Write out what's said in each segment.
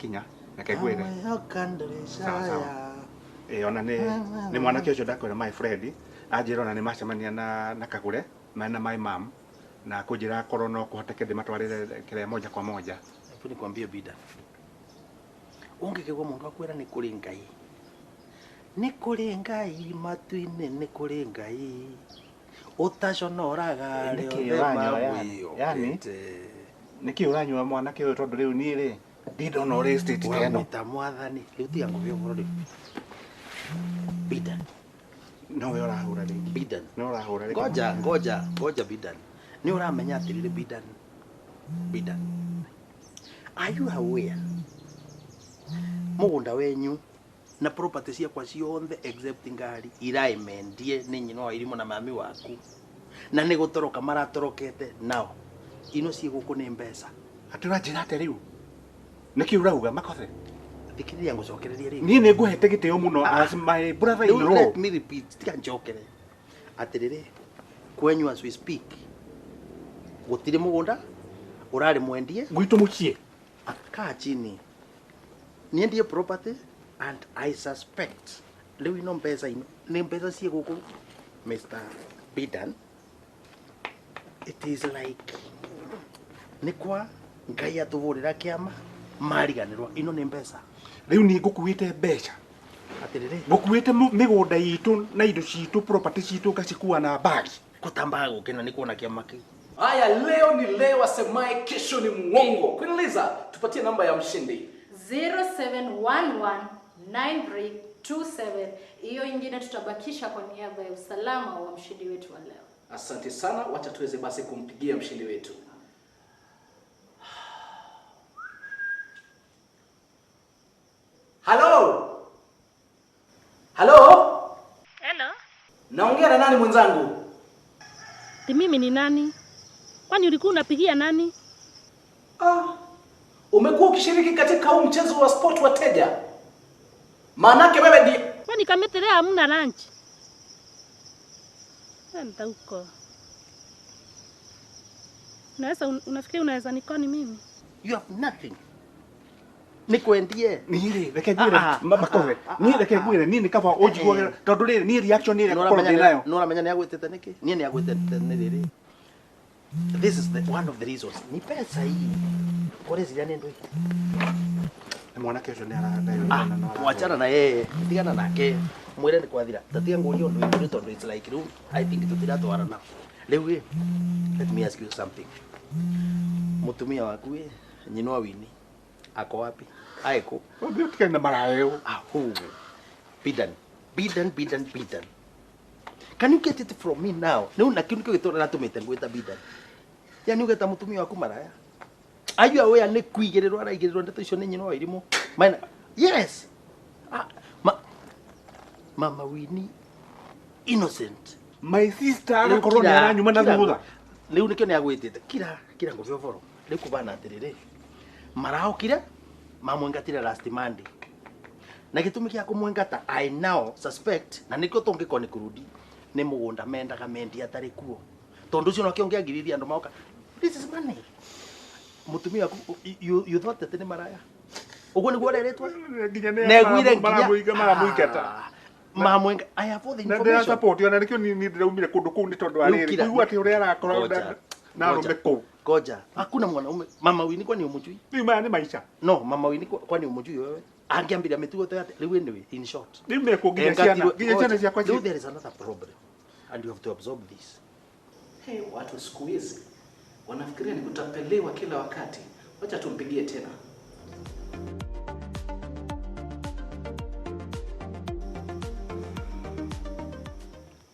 wakinya reke ngwĩre. Amwehoka ndũrĩ Sawa, sawa. caya. Ĩ ona nĩ mwanake ũcio ndakwĩra my friend anjĩra ona nĩ macemania na Kagũre mena my mom na kũnjĩra korwo no kũhoteke ndĩmatwarĩre kĩrĩa moja kwa moja. Hebu nikwambie Bida, ungĩkĩgwa mũndũ akwĩra nĩ kũrĩ Ngai, nĩ kũrĩ Ngai matu-inĩ, nĩ kũrĩ Ngai ũtaconoraga Nĩkĩ arĩa othe ũranyua yani? Yani? mamwĩhokete. Nĩkĩ ũranyua mwanake ũyũ tondũ rĩu niĩ rĩ ndindona ũrĩ state ta ĩno. Wamwĩta mwathani rĩu tiga ngũbia ũhoro rĩu. Bidan, Nowe ũrahũra rĩngĩ. Bidan, No ũrahũra rĩngĩ. ngoja ngoja ngoja Bidan, nĩ ũramenya atĩrĩrĩ Bidan, Bidan, are you aware mũgũnda wenyu na property ciakwa ciothe except ngari iraimendie nĩ nyina wa irimũ na mami waku na nĩ gũtoroka maratorokete nao ino ciĩ gũkũ nĩ mbeca. Atĩ ũranjĩra atĩa rĩu? Nĩkĩ ũrauga Makothe? Thikĩrĩria ngũcokererie rĩngĩ. Niĩ nĩ ngũhete gĩtĩo mũno as my brother in Rĩu law. let me repeat, tiga njokere atĩrĩrĩ, kwenyu as we speak gũtirĩ mũgũnda ũrarĩ mwendie. Gwitũ mũciĩ. Kaa chini niendie property and I suspect rĩu ino mbeca ino nĩ mbeca ciĩ gũkũ Mr. Bidan, it is like nĩ kwa Ngai atũbũrĩra kĩama mariganĩrwa ino nĩ mbeca. Rĩu niĩ ngũkuĩte mbeca. Atĩrĩrĩ, Ngũkuĩte mĩgũnda itũ na indo citũ property citũ ngacikua na bagi. gũtambaga gũkena nĩ kuona kĩama kĩu. Haya, leo ni leo, asemaye kesho ni mwongo. Queen Liza, tupatie namba ya mshindi. 07119327. Hiyo ingine tutabakisha kwa niaba ya usalama wa mshindi wetu wa leo. Asante sana, wacha tuweze basi kumpigia mshindi wetu. Halo, halo, Hello. naongea na nani mwenzangu? Ti mimi ni nani? Kwani ulikuwa unapigia nani? Ah, umekuwa ukishiriki katika huu mchezo wa sport wateja, maanake wewe ndi Kwani Kamiti leo hamna lunch? Enda huko. Unaweza unafikiri unaweza nikoni mimi? You have nothing. Nĩ kwendie. Niĩ rĩ reke ngwĩre Ah, ah, Makothe. ah, ah, Niĩ reke ah, ngwĩre niĩ nĩ kaba ũnjiguagĩra tondũ rĩrĩ niĩ reaction ĩrĩa ngũkorwo ndĩ nayo. Nĩ ũramenya nĩ agwĩtĩte nĩkĩ? Niĩ nĩ agwĩtĩte nĩ rĩrĩ. This is the one of the reasons. Ni pesa hii. Kũreciria nĩ ndũĩ. Nĩ mwanake ũcio nĩ Ah, wachana na yeye. Tigana nake. Mwĩre nĩ kwathira. Tatiga ngũrie ũndũ ũyũ tondũ it's like rĩu I think tũtiratwarana. Rĩu ĩ, let me ask you something. Mũtumia waku ĩ, nyina wa Winnie, ako wapi? Aĩ kũ? Ũndũ ũtigane na marayo. Aho. Bidan. Bidan, Bidan, Bidan. Can you get it from me now? Nĩ na kĩu nĩkĩo gĩtũra natũmĩte ngwĩta Bidan. Yani ũgeta mũtumia waku maraya. Are you aware nĩ kũigĩrĩrwo araigĩrĩrwo ndeto icio nĩ nyina wa irimũ? Maina. Yes. Ah, ma, Mama Winnie innocent. My sister Rĩu agakorwo nĩ kira- aranyuma na kira- thutha. Rĩu nĩkĩo nĩ agwĩtĩte. Kira kira ngũbe ũboro. Rĩu kũbana atĩrĩrĩ. Maraokire mamwengatire last Monday. Na gĩtũmi gĩa kũmwengata I now suspect na nĩkĩo tũngĩkorwo nĩ kũrudi nĩ mũgũnda mendaga mendia atarĩ kuo. Tondũ ũcio nokĩo ũngĩagiririe andũ moka. This is money. Mũtumia waku you thought atĩ nĩ maraya. Ũguo nĩguo ũrerĩtwo? Nginya nĩ Neguire nginya maramũingata. Ah, mamwenga I have all the Na ndĩra information. support ona nĩkĩo niĩ ndĩraumire kũndũ kũu nĩ tondũ wa Rĩu rĩrĩ. kira- Kũigua atĩ ũrĩa arakorwo Ngoja, na arũme ngoja, kũu. Ngoja, hakuna mwanaume. Mama Winnie kwani umjui? Rĩu maya nĩ maica. No, mama Winnie kwani umjui wewe? Angiambiria mitugo ta yate. Rĩu anyway, in short. Rĩu mekwo nginya ciana Engatirwe- nginya ciana ngoja. ciakwa Rĩu ci. there is another problem and you have to absorb this. Hey, watu siku hizi wanafikiria ni kutapeliwa kila wakati. Wacha tumpigie tena.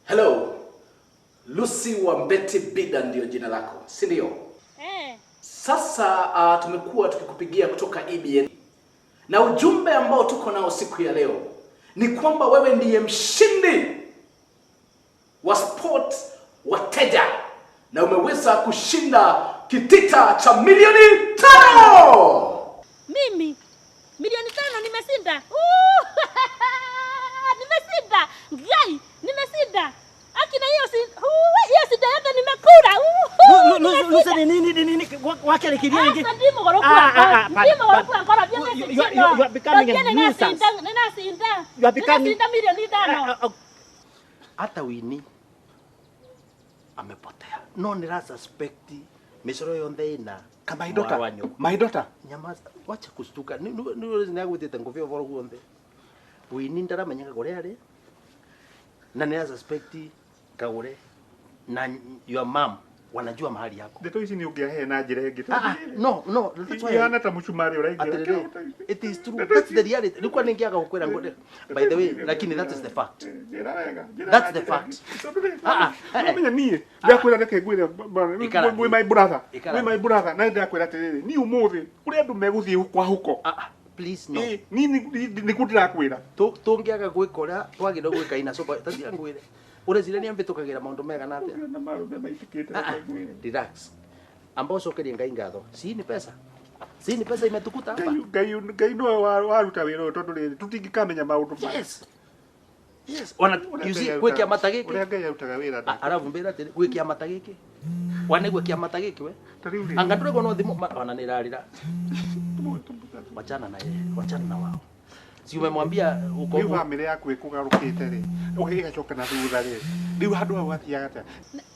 Hello, Lucy Wambeti Bida ndiyo jina lako, si ndio? Eh. Sasa tumekuwa tukikupigia kutoka EBN na ujumbe ambao tuko nao siku ya leo ni kwamba wewe ndiye mshindi wa sport wateja na umeweza kushinda kitita cha milioni 5. Mimi milioni 5 nimeshinda. Nimeshinda. Ngai, nimeshinda. Akina hiyo si hiyo sida yote nimekula. Lucy ni nini ni nini wakerekiria ingi? Asa ndi mugoroku Ah, ah, ah, ndi but- mugoroku ankora You- you are becoming a nuisance. Ninasinda. You are becoming- Ninasinda milioni ithano. Ah, ah, Hata Winnie amepotea. No nira suspect micoro yonthe ina Ka my daughter. mwarĩ wa nyũkwa. My daughter. Nyamaza, wacha kustuka. Nĩagwĩtĩte ngũbia ũboro guonthe. Winnie ndaramenyaga kũrĩa arĩ na nĩ suspect Kagure na your mom wanajua mahali yako. Ndeto ici nĩ ũngĩahe na njĩra ĩngĩ. Ah, ah, no, no, that's why I- Ihana ta mũcumarĩ ũraingĩra. Atĩrĩrĩ, it is true. That's the reality. Nĩkuwa nĩngĩaga gũkwĩra ngũ by the way, lakini that is the fact. Njĩra wega. Njĩra That's the na njĩra fact. ĩngĩ. Tondũ rĩ, Ah, ah, eh, eh. Ũramenya niĩ ndakwĩra reke ngwĩre Ikara gwĩ my brother. Ikara Gwĩ my brother na ndakwĩra atĩrĩrĩ niĩ ũmũthĩ kũrĩ andũ megũthiĩ kwa huko. Ah, ah, please no. Ĩ, niĩ nĩguo ndĩrakwĩra. Tũngĩaga gwĩka ũrĩa twagĩrĩirwo gwĩka ina soba tatiga ngwĩre. Ũreciria nĩ ambĩtũkagĩra maũndũ mega na atĩa? Na marũme maitĩkĩte Ah, ah, reke ngwĩre. relax. Ambao ũcokerie Ngai ngatho. Si ni pesa. Si ni pesa imetukuta hapa. Ngai Ngai Ngai nowe waruta wĩra ũyũ tondũ rĩrĩ tũtingĩkamenya maũndũ maya. Yes. Yes. Ona Ũrĩa you see Ngai gwĩ arutaga- kĩama ta gĩkĩ. Ũrĩa Ngai arutaga wĩra Ah, Arabu mbĩra atĩrĩ gwĩ kĩama ta gĩkĩ. Wanegwe kĩama ta gĩkĩ we. Ta rĩu rĩ. Anga ndũregwo no thimũ ona nĩ ĩrarĩra. Wachana na yeye, wachana na wao. Si umemwambia uko Rĩu bamĩrĩ yaku ĩkũgarũkĩte rĩ ũgĩgacoka na thutha rĩ rĩu handũ hau hathiaga atĩa?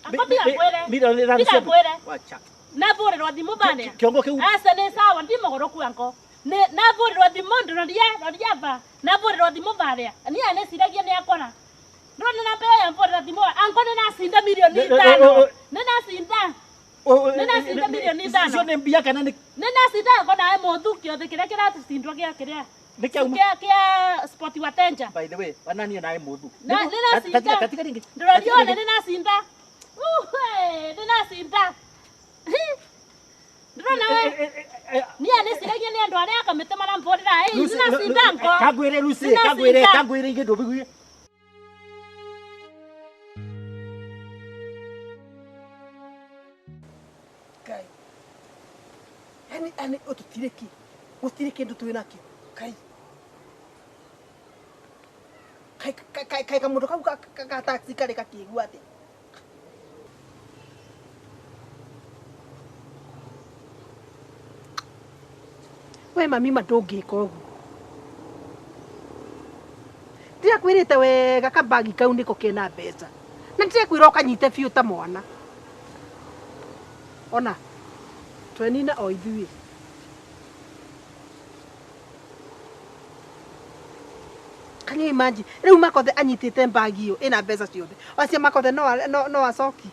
Anko tiga ngwĩre. Milioni ithano Tiga cia- ngwĩre. Wacha. Navũrĩrwo thimũ bane. Kĩongo kĩu Aca nĩ sawa ndi mũgũrũku anko. Nĩ navũrĩrwo thimũ ndĩroria roria ba. Navũrĩrwo thimũ barĩa. Niĩ nĩciragia nĩ akora. Ndĩrona namba ĩyo yamvũrĩra thimũ anko nĩ nacinda milioni ithano. Nĩ nacinda. Nĩ nacinda milioni ithano. Icio nĩ mbia kana nĩ Nĩ nacinda anko nawe mũthu kĩothe kĩrĩa kĩracindwo gĩa kĩrĩa. nĩ kĩauma? Kĩa kĩa sport wa tenja. By the way, wanania nawe mũthu. Na nĩ nacinda. Katika katika ringi. Ndĩroria one nĩ nacinda. Uhe, nĩ nacinda. Ndĩrona we. Niĩ nĩciragia nĩ andũ arĩa akamĩte maramvũrĩra ĩ nĩ nacinda anko. Kagwire Lucy, Nĩ kagwire nacinda. kagwire ingĩ ndũbiguie. Ngai. Yani yani ũtũtirĩ ki. Gũtirĩ kĩndũ twĩ nakĩo. Kai. Kai kai kai kamũndũ kau ka taxi karĩ gakĩigua atĩa? We mami ma ndũngĩka ũguo. Ndĩrakwĩrĩte wega kabagi kau nĩko kena mbeca. Na ndĩrakwĩra ũkanyite biũ ta mwana. Ona twenina o ithuĩ. Can you imagine? Rĩu Makothe anyitĩte mbagi ĩyo ĩna mbeca ciothe. Acio Makothe no acoki.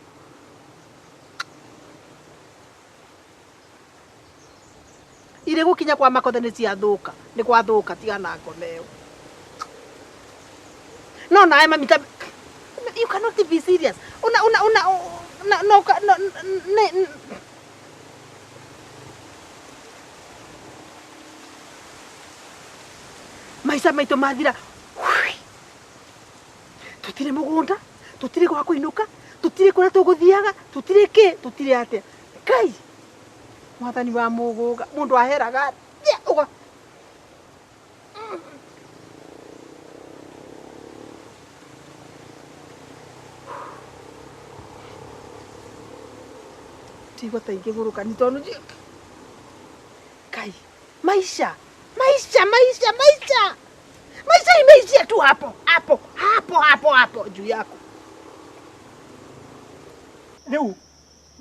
Irĩ gũkinya kwa Makothe nĩ ciathũka. Nĩ gwathũka tiga na ngoma ĩyo. No nawe mami ta you cannot be serious. Una una una na no no ne maica maitũ mathira. Tũtirĩ mũgũnda, tũtirĩ gwa kũinũka, tũtirĩ kũrĩa tũgũthiaga, tũtirĩ kĩ, tũtirĩ atĩa. Ngai, mwathani wa mũgũnga, mũndũ aheraga atĩa ũga ndigua ta ingĩgũrũka nĩ tondũ Ngai, maisha maisha maisha maisha maisha imeishia tu hapo hapo hapo hapo hapo juu yako. Rĩu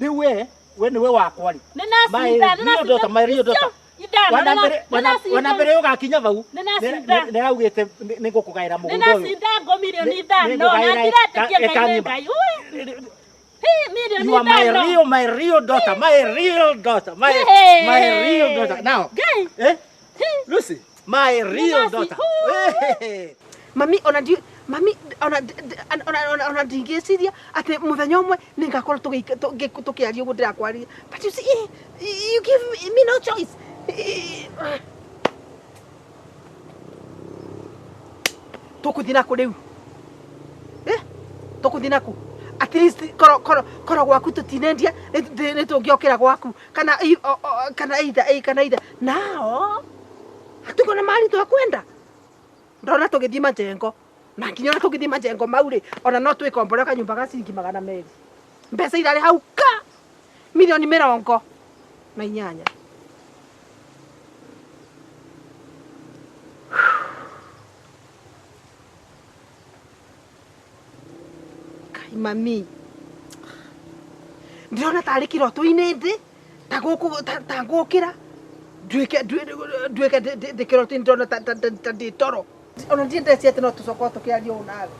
rĩu we we nĩwe wakwa rĩ. Nĩ nacinda, nĩ My real daughter, my real daughter. Ithano, Wana nĩ mbere wana mbere ũgakinya vau. Nĩ nacinda. Nĩraugĩte nĩ ngũkũgaĩra Nĩ mũgũnda ũyũ. nacinda ngo milioni Nĩ- ithano na nĩngũgaĩra ndiretĩkia Ngai nĩ ĩkang'ima. Ngai. Ui. Hi, milioni You are my ithano. real, my real daughter, my real daughter, my Hey. my real daughter. Now, Ngai. eh, Hi. Lucy, my real Nĩnaci- daughter. Hu. Eh, Mami ona ndi mami ona ona ona ona ndingĩciria atĩ mũthenya ũmwe nĩ ngakorwo tũkĩaria ũguo ndĩrakwaria. But you see, you give me no choice. Tũkũthiĩ nakũ rĩu? Eh? Tũkũthiĩ nakũ? At least koro koro koro gwaku tũtinendia nĩ tũngĩokĩra gwaku kana kana either kana either nao hatuko na mahali twakwenda ndona tũgĩthiĩ majengo na nginya ona tũgĩthiĩ majengo mau rĩ ona no twĩkombore kanyũmba ga ciringi magana merĩ mbeca irarĩ hau ka Milioni 48. Kai mami. Ndĩrona tarĩ kĩroto-inĩ ndĩ ta gũkũ ta ngũkĩra nduĩke nduĩke ndĩ kĩroto-inĩ ndĩrona ta ndĩ toro. Ona ndiendetie atĩ no tũcoke tũkĩaria ũũ nawe.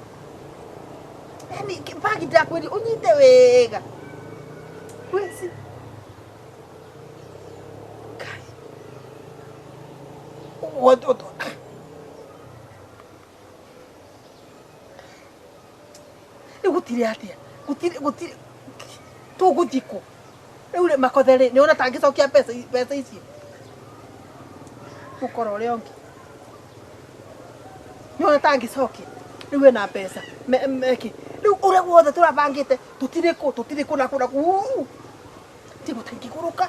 Yaani bagi ndakwĩrire ũnyite wega. Weci. Kai. What rĩu gũtirĩ atĩa? Gũtirĩ gũtirĩ tũgũthiĩ kũ? Rĩu rĩ Makothe rĩ nĩ ũrona ta angĩcokia mbeca icio? Mũkora ũrĩa ũngĩ. Nĩ ũrona ta angĩcokia? Rĩu ena mbeca. Meki. Rĩu ũrĩa wothe tũrabangĩte tũtirĩ kũ tũtirĩ kũ na kũ na kũ. Tigo tũngĩgũrũka.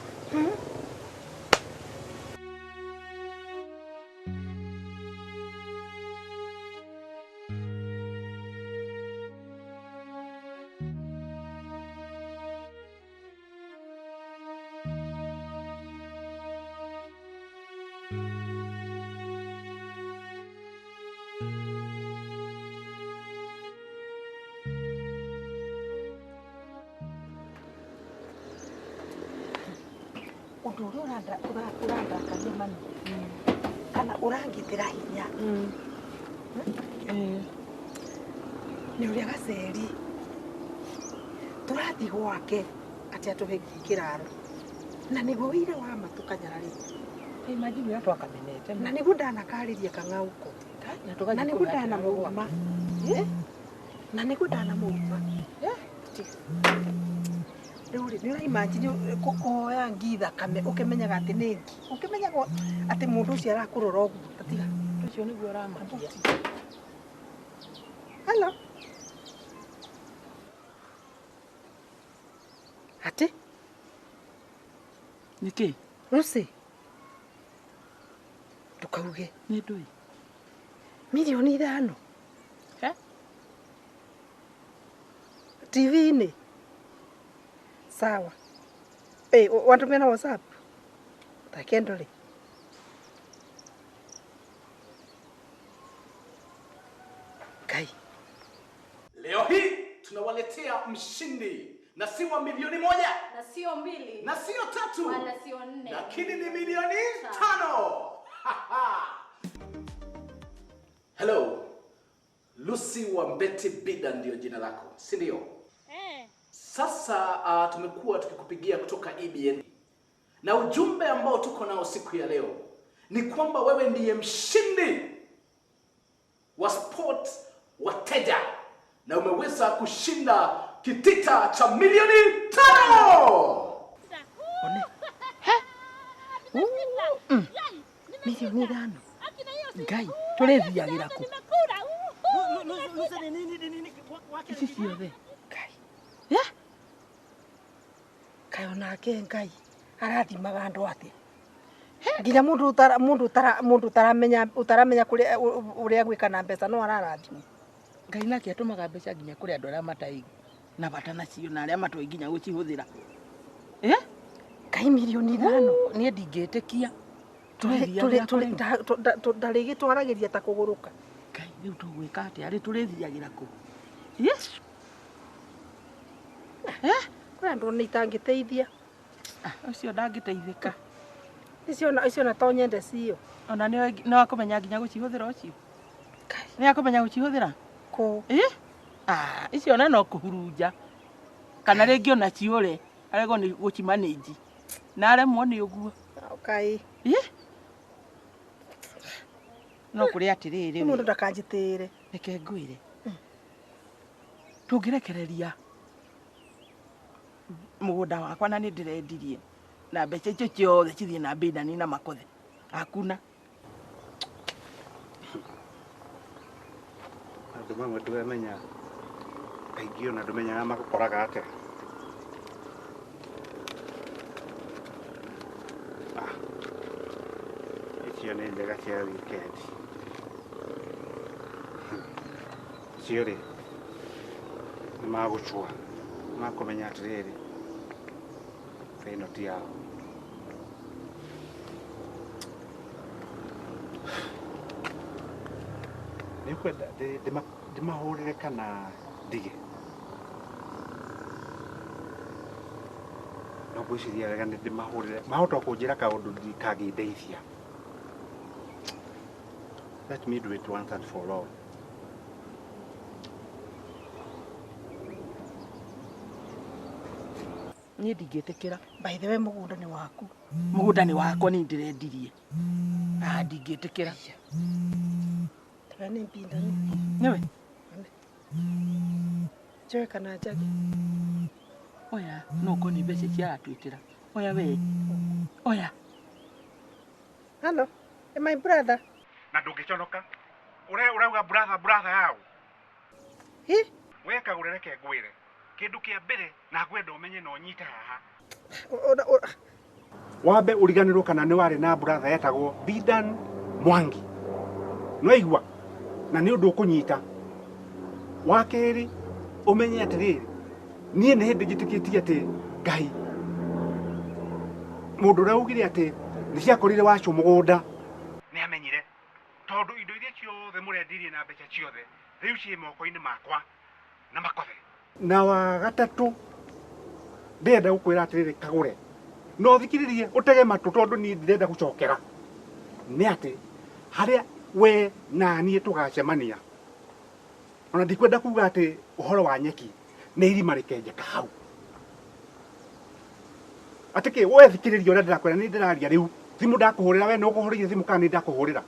Ũndũ ũrĩa ũrandakaria mami kana ũrangitĩra hinya nĩ ũrĩa gaceri tũrathiĩ gwake atĩ atũhe kĩraro na nĩguo wĩira wa ma tũkanyararĩte. Imagine ũrĩa twakamenete. Na nĩguo ndanakarĩria kang'auko na nĩguo ndanamũruma na nĩguo ndanamũruma. Rĩu rĩ nĩ ũraimagine kũhoya ngi thakame ũkĩmenyaga atĩ nĩ ngi ũkĩmenyaga atĩ mũndũ ũcio arakũrora ũguo tatiga ũcio nĩguo ũramakia. Hello. Atĩ nĩkĩ? Lucy ndũkauge nĩ ndũĩ 5 milioni TV-inĩ. Sawa. Eh, wantumia na WhatsApp? Takendole. Kai. Leo hii tunawaletea mshindi na si wa 1 milioni na sio 2 na sio 3 wala sio 4 lakini ni 5 milioni. Hello. Lucy Wambeti Bida ndio jina lako, si ndio? Sasa tumekuwa tukikupigia kutoka EBN na ujumbe ambao tuko nao siku ya leo ni kwamba wewe ndiye mshindi wa sport wateja na umeweza kushinda kitita cha 5 milioni. One. 5 milioni. Ngai, tũrĩthiagĩra kũ? Ici ciothe. Ngai. Kaĩ onake Ngai arathimaga andũ atĩa? Nginya mũndũ ũtaramenya ũrĩa gwĩka na mbeca no ararathimwo. Ngai nake atũmaga mbeca nginya kũrĩ andũ arĩa matarĩ na bata nacio na arĩa matoĩ nginya gũcihũthĩra. Ngai 5 milioni. Niĩ ndingĩtĩkia. Ndarĩgĩtwaragĩria ta kũgũrũka. Ngai rĩu tũgwĩka atĩa? Rĩ tũrĩthiagĩra kũ? Kũrĩ andũ nĩ itangĩteithia. Ũcio ndangĩteithĩka. Icio na to nyende cio. Ona no akũmenya nginya gũcihũthĩra ũcio. Nĩ akũmenya gũcihũthĩra? Kũ? Icio ona no kũhurunja. Kana rĩngĩ ona ciũre aregwo nĩ gũcimanĩnji. Na aremwo nĩ ũguo. Kai. No kũrĩ atĩrĩrĩ. Mũndũ ndakanjĩtĩĩre. Reke ngwĩre. Tũngĩrekereria mũgũnda wakwa na nĩ ndĩrendirie na mbeca icio ciothe cithiĩ na mbindani na Makothe. Hakuna. Andũ mamwe ndũramenya kaingĩ ona ndũmenyaga magũkoraga atĩa. Icio nĩ njega cia weekend. Icio rĩ nĩ magũcua makũmenya atĩrĩrĩ Ĩno ti yao. Nĩ ũkwenda ndĩmahũrĩre kana ndige? No ngwĩciria wega nĩ ndĩmahũrĩre. Mahota o kũnjĩra kaũndũ kangĩndeithia. Let me do it once and for all. Niĩ ndingĩtĩkĩra. By the way, mũgũnda nĩ waku. Mũgũnda nĩ wakwa, niĩ ndĩrendirie. Ah, ndingĩtĩkĩra. Tiga nĩ mbindani. Nĩwe? Njoe kana njage? Oya, no ũkorwo nĩ mbeca ici aratwĩtĩra. Oya we. Oya. Hello, my brother. Na ndũngĩconoka. Ũrauga brother brother yao. Hi? We Kagũre reke ngwĩre. Kĩndũ kĩa mbere na ngwenda ũmenye na ũnyite haha. Wambe ũriganĩrwo kana nĩ warĩ na brother etagwo Bidan Mwangi. Nĩwaigua? Na nĩ ũndũ ũkũnyita. Wa kerĩ ũmenye atĩrĩrĩ, niĩ nĩ hĩndĩ njĩtĩkĩtie atĩ Ngai mũndũ ũrĩa ugire atĩ nĩ ciakorire wacũ mũgũnda nĩ amenyire, tondũ indo iria ciothe mũrendirie na mbeca ciothe rĩu ciĩ moko-inĩ makwa na makothe. Na wa gatatũ ndĩrenda gũkwĩra atĩrĩrĩ Kagũre, no thikĩrĩrie ũtege matũ tondũ niĩ ndirenda gũcokera, nĩ atĩ harĩa we na niĩ tũgacemania, ona ndikwenda kuga atĩ ũhoro wa nyeki nĩ irima rĩkenjeka hau. Atĩ kĩ, we thikĩrĩria ũrĩa ndĩrakwĩra, nĩ ndĩraria rĩu. Thimũ ndakũhũrĩra, we nĩ ũkũhũrĩire thimũ kana nĩ ndakũhũrĩra?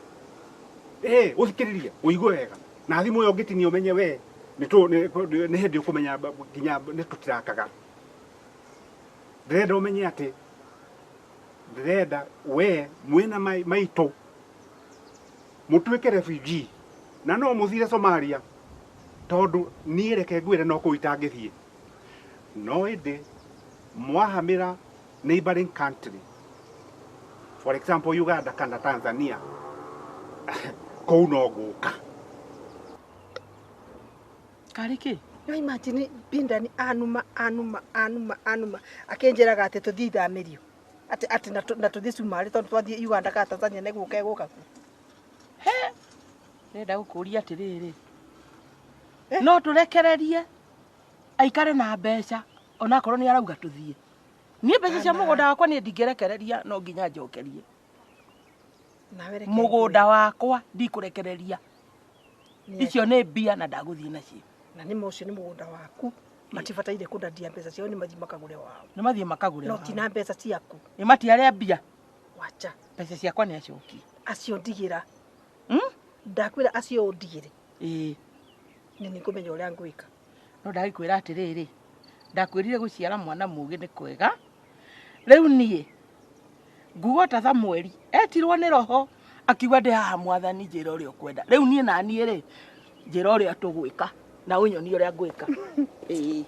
Ĩĩ, ũthikĩrĩrie, ũigue wega. Na thimũ ĩyo ũngĩtinia ũmenye we nĩ hĩndĩ ũkũmenya nginya nĩ tũtirakaga. Ndĩrenda ũmenye atĩ ndĩrenda we mwĩna maitũ mũtuĩke refugee na no mũthire Somalia, tondũ niĩ reke ngwĩre no kũu itangĩthiĩ. No ĩndĩ mwahamĩra neighboring country, for example Uganda kana Tanzania, kũu no ngũka. Karĩ kĩ? No imagine Bindani anuma anuma anuma anuma akĩnjĩraga atĩ tũthiĩ ithamĩrio, atĩ atĩ na tũthiĩ Cumarĩ tondũ twathiĩ Uganda kana Tanzania nĩ gũka ĩgũka kuo. He! Ndĩrenda gũkũria atĩrĩrĩ, no tũrekererie aikare na mbeca onakorwo nĩ arauga tũthiĩ. Niĩ mbeca cia mũgũnda wakwa niĩ ndingĩrekereria, no nginya njokerie. Mũgũnda wakwa ndikũrekereria. Icio nĩ mbia na ndagũthiĩ nacio. Na nĩ ũcio nĩ mũgũnda waku, matibataire kũndandia mbeca ciao, nĩ mathiĩ makagũre wao. Nĩ mathiĩ makagũre wao. No ti na mbeca ciaku. Nĩ matiarĩa mbia. Wacha. Mbeca ciakwa nĩ acokie. Acio ndigĩra. Ndakwĩra acio ndigĩre. Ĩĩ. Nĩ nĩngũmenya ũrĩa ngwĩka. No ndagĩkwĩra atĩrĩrĩ, ndakwĩrire gũciara mwana mũũgĩ nĩ kwega. Rĩu niĩ nguga ta Samueli etirwo nĩ roho akiuga ndĩ haha mwathani njĩra ũrĩa ũkwenda. Rĩu niĩ na niĩ rĩ njĩra ũrĩa tũgwĩka na ũnyonie ũrĩa ngwĩka. Ĩĩ.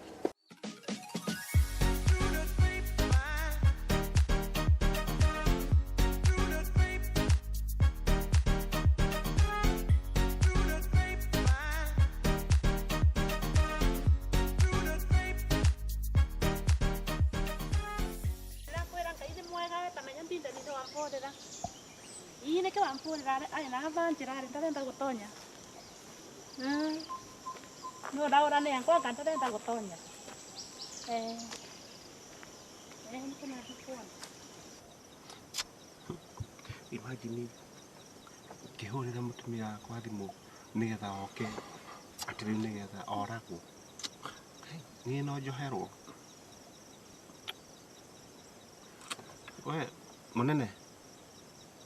No ndaura nĩ yakwa ndarenda gũtonya. Imagine ngĩhũrĩra mũtumia wakwa thimũ nĩgetha oke atĩ rĩu nĩgetha oragwo. Niĩ no njoherwo. We mũnene,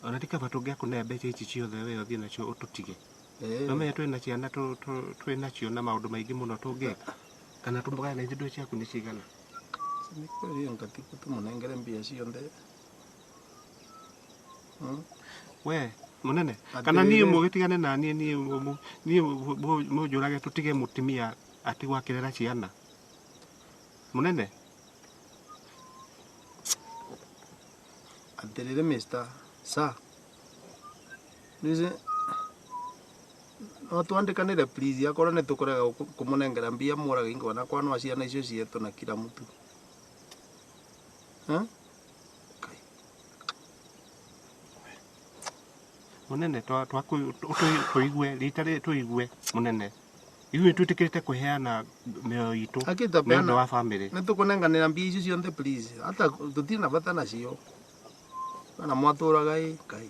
ona ti kaba tũngĩakũne mbeca ici ciothe we ũthiĩ nacio ũtũtige. No menye twĩna ciana twĩ nacio na maũndũ maingĩ mũno tũngĩka. Kana tũmũgayane indo ciaku nĩ cigana. Nĩ kweli ngatiku tũmũnengere mbia ciothe. We mũnene, kana niĩ mũgĩtigane na niĩ niĩ mũnjũrage tũtige mũtumia atigwo akĩrera ciana. Mũnene. Atĩrĩrĩ Mr. Sir. Nĩse no twandĩkanĩre please, akorwo nĩ tũkũrega kũmũnengera mbia mũrage ingona kwa no ciana icio cietũ na kila mtu. Munene twa tuigue rita rĩ tuigue munene ithuĩ twĩtĩkĩrĩte kũheana mĩoyo itũ nĩ ũndũ wa bamĩrĩ. Nĩ tũkũnenganĩra mbia icio ciothe please, hata tũtirĩ na bata nacio kana mwatũraga ĩ Ngai.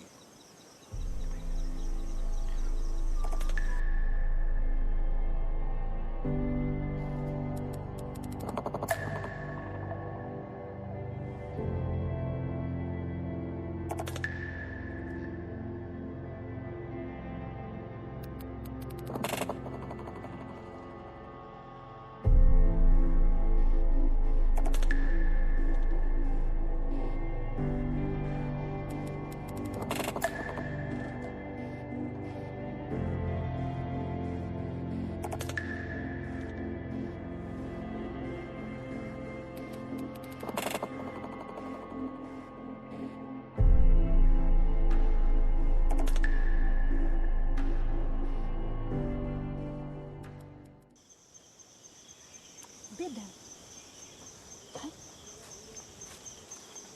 Bidan.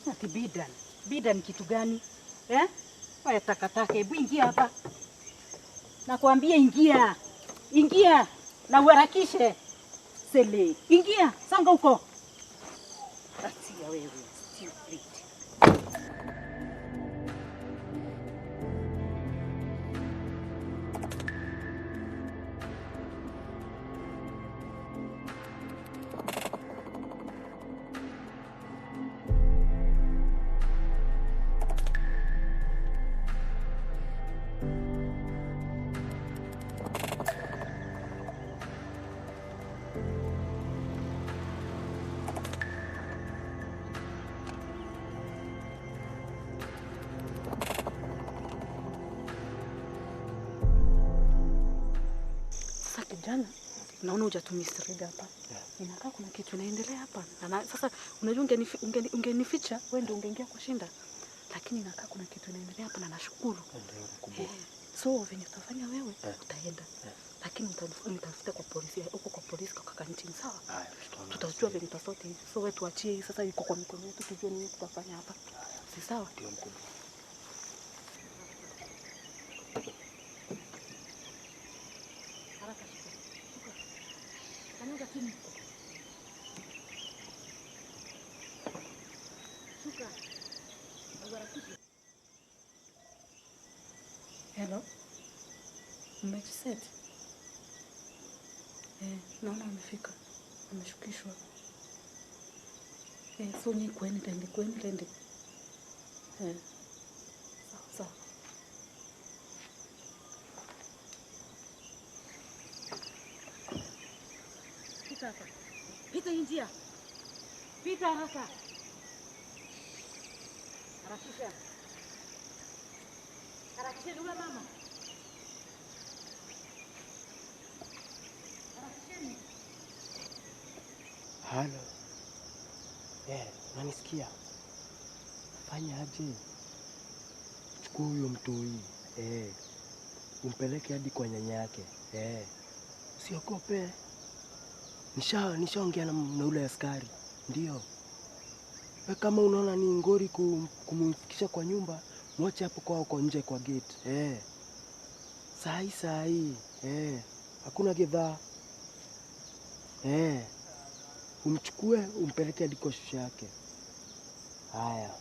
Ati bidan. Bidan kitu gani? Eh? Wewe takataka, hebu ingia hapa. Nakwambia ingia. Ingia na uharakishe. Sele. Ingia, songa huko. Atia wewe, stupid. Sasa kijana, naona hujatumisread hapa. Inakaa kuna kitu inaendelea hapa. Na sasa unajua ungenificha wewe ndio ungeingia kushinda. Lakini inakaa kuna kitu inaendelea hapa na nashukuru. Mkubwa. So venye utafanya wewe utaenda. Lakini nitafuta kwa polisi, huko kwa polisi kwa kantini sawa? Tutajua venye tutasort hivi. So wewe tuachie hii sasa iko kwa mikono yetu tujue nini tutafanya hapa. Si sawa? Ndio mkubwa. Haraka shuka. Shuka. Kanyaga chini. Shuka. Uharakishe. Hello. Mmejiset? Naona amefika. Ameshukishwa. So nyi kweni tende, kweni tende. Sawa sawa. Pita hapa. Pita hii njia. Pita haraka. Harakisha. Harakisha yule mama. Harakisheni. Halo. Unanisikia? Fanya aje? Chukua huyo mtoi. Umpeleke hadi kwa nyanya yake. Usiogope. Nishaongea na ule askari. Ndio. We kama unaona ni ngori kumfikisha kwa nyumba, mwache hapo kwao kwa nje kwa gate. Sahi sahi. Hakuna gedhaa. Umchukue umpeleke hadi kwa shusha yake. Haya.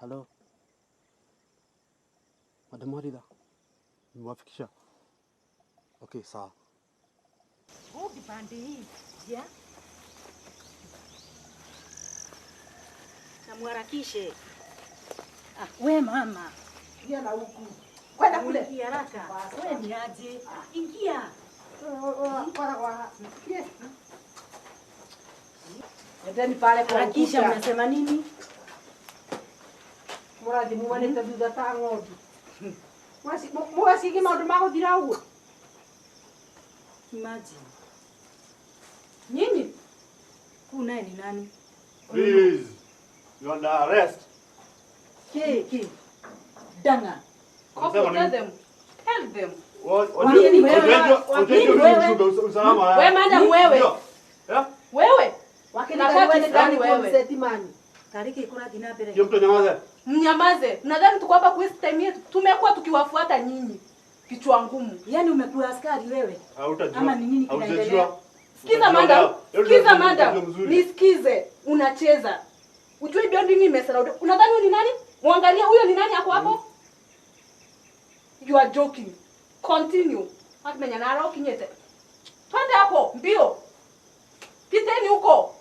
Halo. Madam Warida. Nimewafikisha. Okay, sawa. Rudi pande hii. Ya? Na muharakishe. Ah, we mama. Ingia na huku. Kwenda kule. Ingia haraka. Wewe ni aje? Ingia. Endeni pale kwa Harakisha, ukuta. mnasema nini? Mũrathi mumanĩte thutha ta ng'ondu. Mũgacigi maũndũ ma gũthira ũguo. Imagine. Nyinyi? Huyu naye ni nani? Please, you're under arrest. Ke. Danga. Unasema nini? Tell them. Tell them. Nini wewe? Usalama. Wewe madam wewe. Ndio. Wewe. Wakili Nakaa wewe. Wewe gani wewe? Setimani. Tariki ikura dina mbere. Hiyo mtu nyamaze. Mnyamaze. Nadhani tuko hapa kwa time yetu. Tumekuwa tukiwafuata nyinyi. Kichwa ngumu. Yaani umekuwa askari wewe? Hautajua. Ama ni nini kinaendelea? Sikiza madam. Sikiza madam. Nisikize. Unacheza. Ujui building imesara. Unadhani huyu ni nani? Muangalie huyo ni nani ako hapo? You are joking. Continue. Akimenya na roho kinyete. Twende hapo mbio. Piteni huko.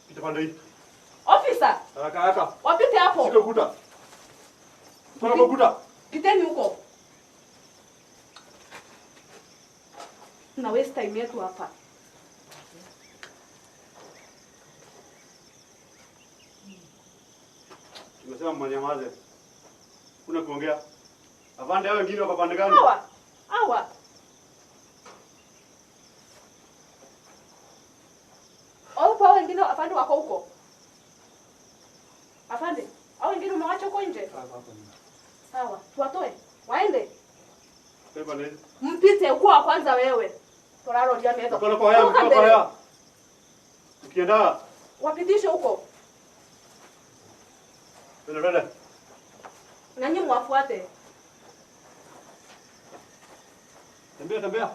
Pita pande hii. Officer. Haraka haraka. Wapite hapo. Shika ukuta. Toka kwa ukuta. Piteni huko. Na waste time yetu hapa. Tumesema mnyamaze. Kuna kuongea. Afande hao wengine wako pande gani? Hawa. Hawa. Au wengine afande wako huko. Afande, hao wengine umewacha huko nje? Sawa, tuwatoe. Waende. Mpite huko wa kwanza wewe. Toraro dia meza. Mkono kwa haya, mkono kwa haya. Ukienda wapitishe huko. Twende twende. Nanyi mwafuate. Tembea tembea.